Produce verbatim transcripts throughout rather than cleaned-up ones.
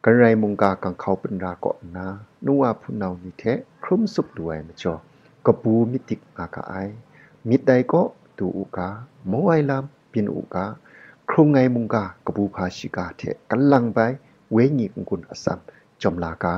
Karai mungga ganghkau pinra kaw nna, nu wa hpunau ni hte hkrum tsup lu ai majaw, kabu myit dik nga ga ai. Myit dai kaw du u ga, maw ai lam byin u ga, hkrung ai mungga kabu hpa shiga hte kalang bai wenyi n-gun atsam jawm la ga.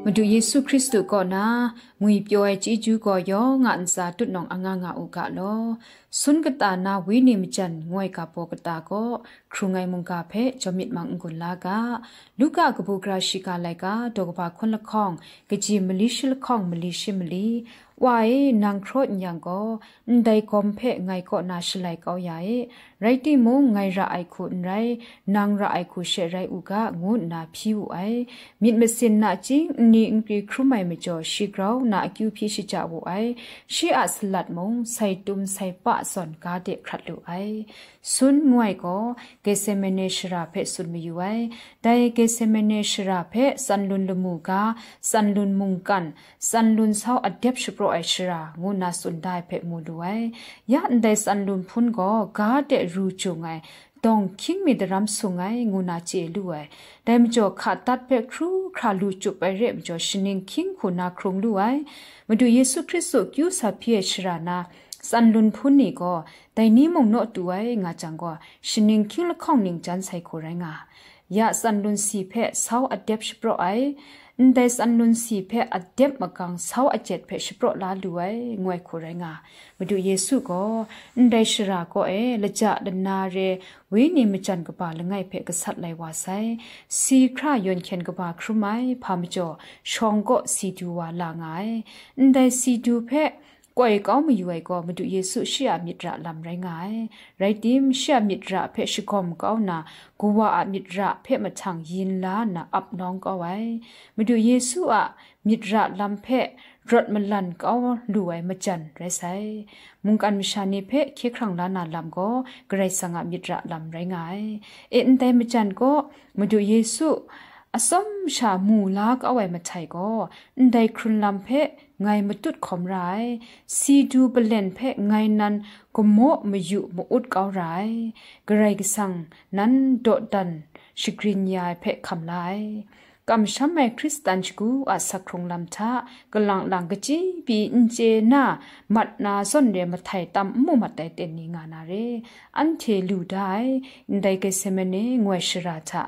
Madu Yesu Hkristu kaw na ngwipyaw ai chyeju gaw yawng a ntsa tutnawng anga nga u ga law. Sun kata na Wenyi majan ngoi ga baw kata gaw hkrung ai mungga hpe jawm myit mang n-gun la ga. Luka kabu gara shiga laika daw kaba hkun lahkawng, kaji mali shi lahkawng mali shi mali, Wa e, nang hkraw n yang gaw, ndai gawm hpe ngai kaw na shalai kau ya e, rai timung, ngai ra ai hku n rai, nang ra ai hku she rai u ga, ngu nna hpyi wu ai. Myit masin nachying nni nkri hkrum ai majaw, shi grau na akyu hpyi shaja wu ai. Shi a salat mung, sai tum sai pa zawn ga de hkrat lu ai. Sun ngu ai gaw, Getsemane shara hpe tsun mayu ai. Dai Getsemane shara hpe tsanlun lamu ga, tsanlun mungkan, tsanlun sau adep shapraw ai shara, ngu nna tsun da ai hpe mu lu ai. Ya ndai tsanlun hpun gaw ga de ru jung ai, dawng hkying mi daram sung ai, ngu nna chye lu ai. Dai majaw hka dat hpe hkru hkra lu chyup ai re majaw, shaning hkying hku na hkrung lu ai. Madu Yesu Hkristu kyu sa hpyi ai shara na, tsanlun hpun ni gaw, dai ni mung naw tu ai nga jang gaw, shaning hkying lahkawng ning jan sai hku rai nga. Ya tsanlun si hpe sau adep shapraw ai, ndai tsanlun si hpe adep magang sau ajet hpe shapraw la lu ai, ngu ai hku rai nga. Madu Yesu gaw, ndai shara kaw e, laja lana re, Wenyi majan kaba langai hpe gasat lai wa sai. Si hkra yawn hkyen kaba hkrum ai, hpa majaw, shawng kaw si du wa la nga ai. Ndai si du hpe, koi kau mayu ai gaw Madu Yesu shi a myit ra lam rai nga ai. Rai tim, shi a myit ra hpe shagawm kau nna, kawa a myit ra hpe mahtang yin la nna ap nawng kau ai. Madu Yesu a myit ra lam hpe rawt malan kau lu ai majan rai sai. Mungkan masha ni hpe hkye hkrang la na lam gaw Karai Kasang a myit ra lam rai nga ai. E, ndai majan gaw Madu Yesu atsawm sha mu la kau ai mahtai gaw, ndai hkrun lam hpe ngai matut hkawm ra ai, si du palen hpe ngai nan gamaw mayu ma-ut kau ra ai, Karai Kasang nan dawdan shagrin ya ai hpe hkam la ai. Kamsham ai Hkristan shagu a sak hkrung lam hta, kalang lang kachyi pyi n chye na, mat na zawn re mahtai tam n mu mat ai ten ni nga na re. Anhte lu da ai, ndai Getsemane ngoi shara hta,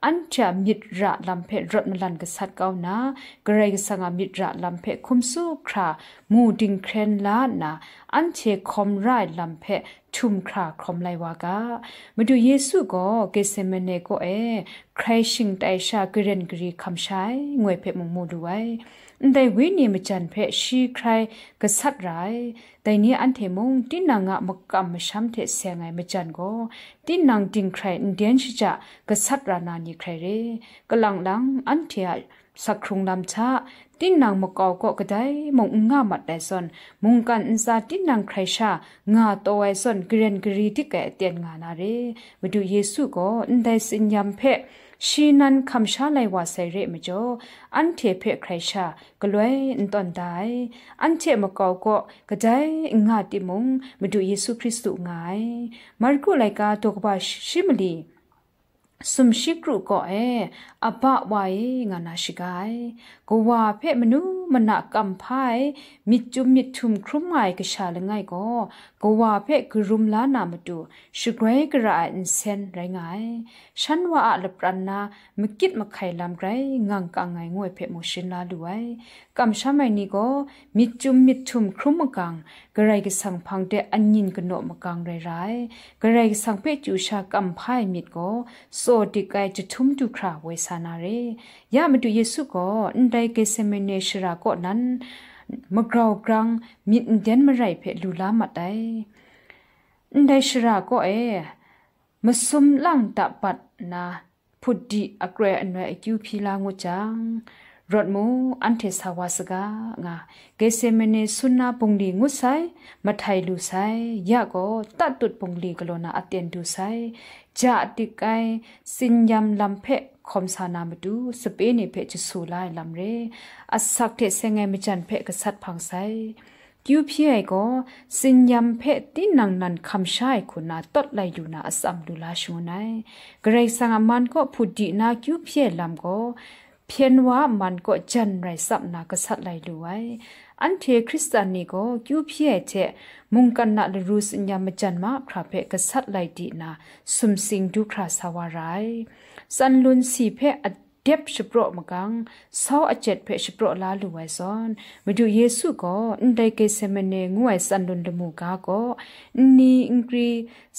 anhte a myit ra lam hpe rawt malan gasat kau nna, Karai Kasang a myit ra lam hpe hkum su hkra mu dinghkren la nna, anhte hkawm ra ai lam hpe htum hkra hkawm lai wa ga. Madu Yesu gaw Getsemane kaw e hkrai shingtai sha garen gari hkam sha ai, ngoi hpe mung mu lu ai. Ndai Wenyi majan hpe shi hkrai gasat ra ai. Dai ni anhte mung, tinang a makam masham hte seng ai majan gaw, tinang dinghkrai nden shaja gasat ra na ni hkrai re. Kalang lang, anhte a sak hkrung lam hta, tinang makau kaw kadai mung n nga mat ai zawn, mungkan ntsa tinang hkrai sha nga taw ai zawn, garen gari dik ai aten nga na re. Madu Yesu gaw ndai tsinyam hpe shi nan hkam sha lai wa sai re majaw, anhte hpe hkrai sha galoi n tawn da ai. Anhte makau kaw kadai n nga timung, Madu Yesu Hkristu nga ai. Marku laika daw kaba shi mali, sumshi kru kaw e, "Aba wa e," nga na shaga ai. Kawa hpe manu mana kam hpa ai, myit chyum myit htum hkrum nga ai kasha langai gaw, kawa hpe karum la na matu, shagroi gara ai nsen rai nga ai. Shan wa a lapran na, makyit mahkai lam grai ngang kang ai ngoi hpe mu shin la lu ai. Kamsham ai ni gaw, myit chyum myit htum hkrum magang, Karai Kasang hpang de anyin kanaw magang rai ra ai. Karai Kasang hpe chyu sha kam hpa ai myit gaw, tsaw dik ai jahtum du hkra woi sa na re. Ya Madu Yesu gaw ndai Getsemane shara kaw nan magrau grang myit nden marai hpe lu la mat ai. Ndai shara kaw e, masum lang da bat nna, hput di akroi anoi akyu hpyi la ngut jang, rawt mu, anhte sa wa saga, nga, Getsemane sun na bungli ngut sai, mahtai lu sai, ya gaw tatut bungli galaw na aten du sai, ja dik ai, tsinyam lam hpe hkawm sa na matu, sape ni hpe jasu la ai lam re, asak hte seng ai majan hpe gasat hpang sai. Kyu hpyi ai gaw, tsin-yam hpe tinang nan hkam sha ai hku na tawt lai lu na atsam lu la shangun ai. Karai Kasang a man kaw hput di na kyu hpyi ai lam gaw, hpyen wa a man kaw jan rai tsap na gasat lai lu ai. Anhte Hkristan ni gaw kyu hpyi ai hte mungkan a laru tsin-yam majan mahkra hpe gasat lai di na sumsing du hkra sa wa ra ai. Tsanlun si hpe adep shapraw magang, sau ajet hpe shapraw la lu ai zawn, Madu Yesu gaw ndai Getsemane ngu ai tsanlun lamu ga gaw, nni nkri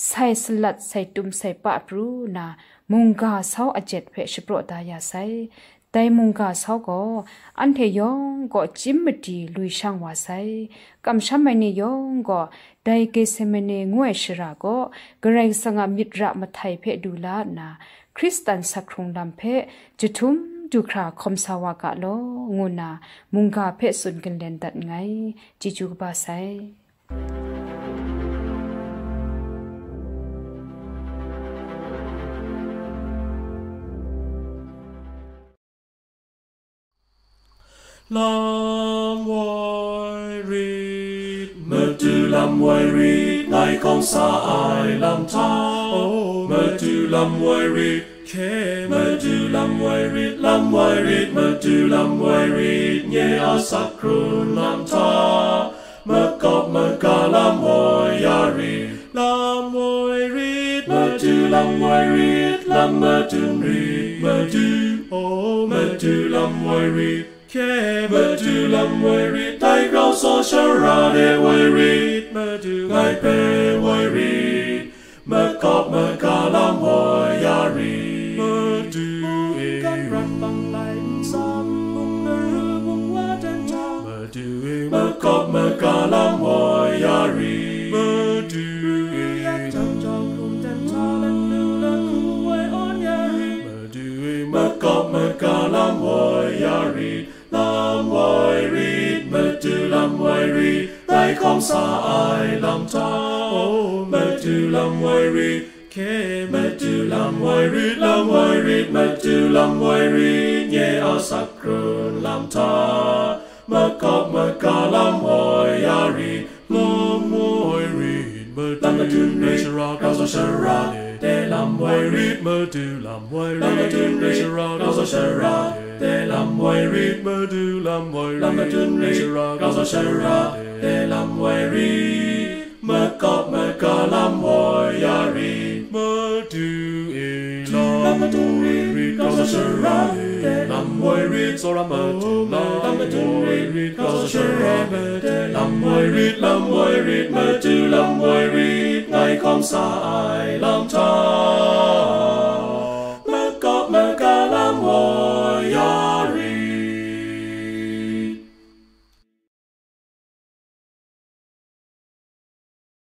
sai salat sai tum sai pa pru na, mungga sau ajet hpe shapraw da ya sai. Dai mungga sau gaw anhte yawng gaw chyim madi lui shang wa sai. Kamsham ai ni yawng gaw dai Getsemane ngu ai shara gaw Karai Kasang a myit ra mahtai hpe lu la nna, Hkristan sak hkrung lam hpe jahtum du hkra hkawm sa wa ga law, ngu nna mungga hpe tsun ginlen dat nngai. Chyeju kaba sai. Lam woi rit, Madu lam woi rit, ngai hkawm sa ai lam hta. Oh, Madu lam woi rit, hkye, Madu lam woi rit, lam woi rit, Madu lam woi rit, nye a sak hkrung lam hta. Makawp maga lam woi ya rit, lam woi rit, Madu lam woi rit, lam madun rit, Madu, oh, Madu lam woi rit, hkye, Madu lam woi rit, dai grau sa shara de woi rit, Madu ngai hpe woi rit, makawp maga lam woi ya rit. Madu e, mung kan rat bang lai nsam, mung naru mung wa dan hta, Madu e, makawp maga lam woi ya rit. Madu e, yak jang jau hkum dan hta, lan lu la hku woi awn ya rit. Madu e, makawp maga lam woi ya rit. Lam woi rit, Madu lam woi rit, ngai hkawm sa ai lam hta. Oh, Madu lam woi rit, hkye, Madu lam woi rit, lam woi rit, Madu lam woi rit, nye a sak hkrung lam hta. Makawp maga lam woi ya rit, lam woi rit, Madu lam madun rit, shara grau sa shara de, lam woi rit, Madu lam woi rit, lam madun rit, shara grau sa shara de, lam woi rit, Madu lam woi rit, lam madun rit, shara grau sa shara de, lam woi rit, makawp maga lam woi ya rit. Madu e, lam madun rit, grau sa shara de, lam woi rit, tsawra Madu lam, lam madun rit, grau sa shara de, lam woi rit, lam woi rit, Madu lam woi rit, ngai hkawm sa ai lam hta. Makawp maga